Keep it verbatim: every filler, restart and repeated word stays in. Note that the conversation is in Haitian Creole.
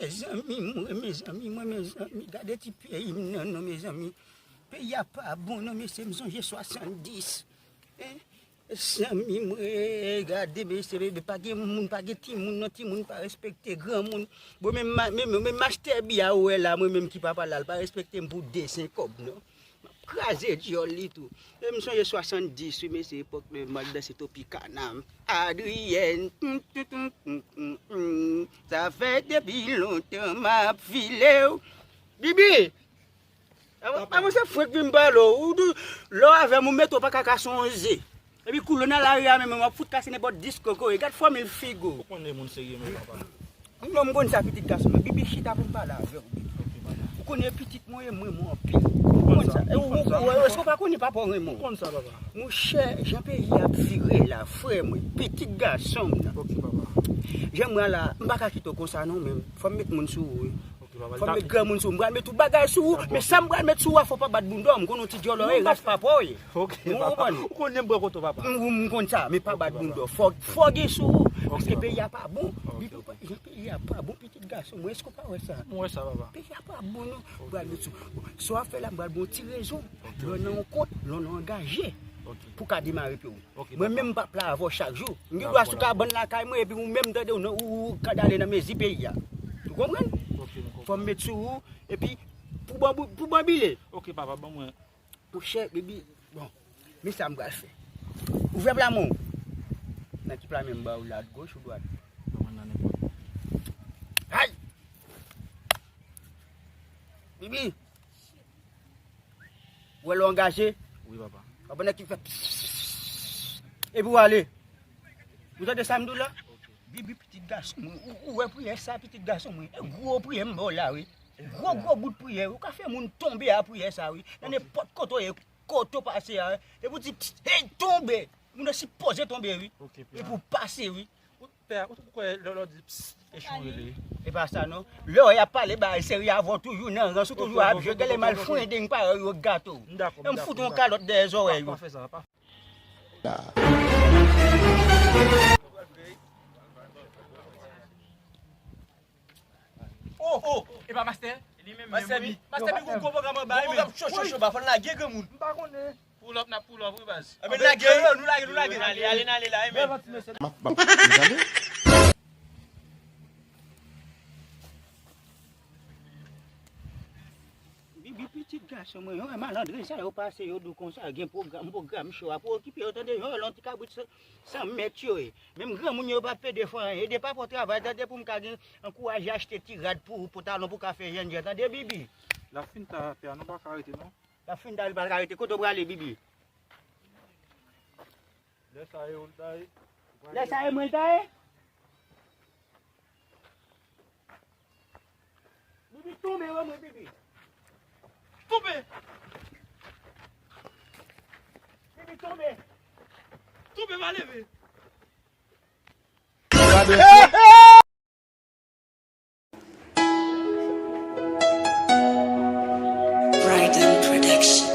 Mezanmi, mwen, mezanmi, mwen, mezanmi, gade ti peyi m nan, non, mezanmi. Peyi a pa bon, non, mesye, m sonje swasanndis. Hein? Zanmi mwen, gade, mesye, bebe, pa gen moun, pa gen timoun, non, timoun pa respekte granmoun. Bon, menm ma-, menm, menm mastè bi a ou wè la, mwen menm ki papa l la, l pa respekte m pou de sen kòb, non. M ap kraze dyòl li tou. E m sonje swasanndis, wi, mesye, epòk de m al danse Tropicana. Adrienne, mm, mm, mm, mm, mm, mm. Sa fè depi lontan m ap file w. Bibi! Papa, mwen se frenk vin pale w. Ou di, lè w avè m, ou mete w pa ka kase yon ze. Epi koulye nan lari a menm, w ap fout kase nenpòt dis kokoye. Gad fòmil figi w. Ou konnen moun serye menm, papa. Non, m konn sa, pitit gason mwen. Bibi, chita pou m pale avè w, Bibi. Ok, papa. Ou konnen pitit mwen renmen mwen anpil. Ou konn sa. E ou, ou, èske w pa konnen papa w renmen w? M konn sa, papa. Monchè, jan peyi a ap vire la, frè mwen, pitit gason m nan. Ok, papa. Jan mwen la, m pa ka kite w konsa non, menm. Fò m met moun sou ou, wi. Ok, papa. Fò m met granmoun sou ou. M pral met tout bagay sou ou. Men sa m pral met sou ou a, fò pa bat bounda w. M konn yon ti djòlò e ras papa w ye. Ok, papa. Ou konprann? Ou konnen m pran kote w, papa. M, m konn sa, men pa bat bounda w. Fò, fò gen sou ou. Paske peyi a pa bon. Peyi a pa bon, pitit gason mwen. Èske w pa wè sa? M wè sa, papa. Peyi a pa bon, non. M pral met sou ou. Bon, sa w ap fè la, m pral ba w ti rezon. Lè w nan yon kont, lè w nan angaje. Pou w ka demare pye w. Mwen menm m p ap la avè w chak jou. M gen dwa sou kabann lakay mwen epi ou menm tande w nan ou, ou kandale nan mezi peyi a. Ou konprann? Fò m met sou ou epi pou banbou, pou banbile. Ok, papa, ban mwen. Monchè, baby, bon, men sa m pral fè. Ouvè pla men w. Nan ki pla men m ba ou la, goch ou dwat? Ban mwen nan nenpòt. Ay! Bibi! Ou wè lè w angaje? Wi, papa. W ap wè nèg ki fè pss, epi w ale. Ou tande sa m di w la? Ok. Bibi, pitit gason mwen, ou, ou wè priyè sa, pitit gason mwen? E gwo priyè m ba w la, wi. Gwo, gwo bout priyè, wi. Ou ka fè moun tonbe a priyè sa, wi. Nan nenpòt kote w ye, kote w pase a, wi. Epi w di, pss, hey, tonbe! Moun nan sipoze tonbe, wi. Ok, epi w pase, wi. Pè, ou kwè lè, lè w di pss, echon rele. E pa sa non. Lè y ap pale bagay serye avè w toujou nan rans ou toujou ap jwe, genlè m al fwendeng parèy yo gato. M dakò, m dakò. M fout yon kalòt dèyè zòrèy ou. Pa fè sa, pa fè sa. Oh, oh, e pa mastè? Mastè bi. Mastè bi, gon gwo pwogram anba, wi, men. Cho, cho, cho, ba, fò n lage granmoun. M pa konnen. Pull up, n ap pull up, wi, baz. Anben, lage, nou lage, nou lage. Ale, ale, n ale la, wi, men. M ap, m ap, m ap gade. Bibi, pitit gason mwen, yo, malandren sa yo pase, yo di w konsa, gen pwogram, pwogram cho a, pou okipe yo, tande, yo, lè yon ti kabrit san, san mèt yo ye. Menm granmoun yo pa pede fè anyen, ede papa w travay, tande, pou m ka gen ankouraje achte ti rad pou ou, pantalon pou w ka fè jènjan, tande, Bibi? L ap fin ta atè a, nou pa ka rete, non. L ap fin ta, li pa ka rete. Kote w prale, Bibi? Lè sa e ou l ta ye. Lè sa e mwen l ta ye? Bibi, tonbe wè mwen, Bibi. Tonbe! Bibi, tonbe! Tonbe, pa leve! Brighton Production.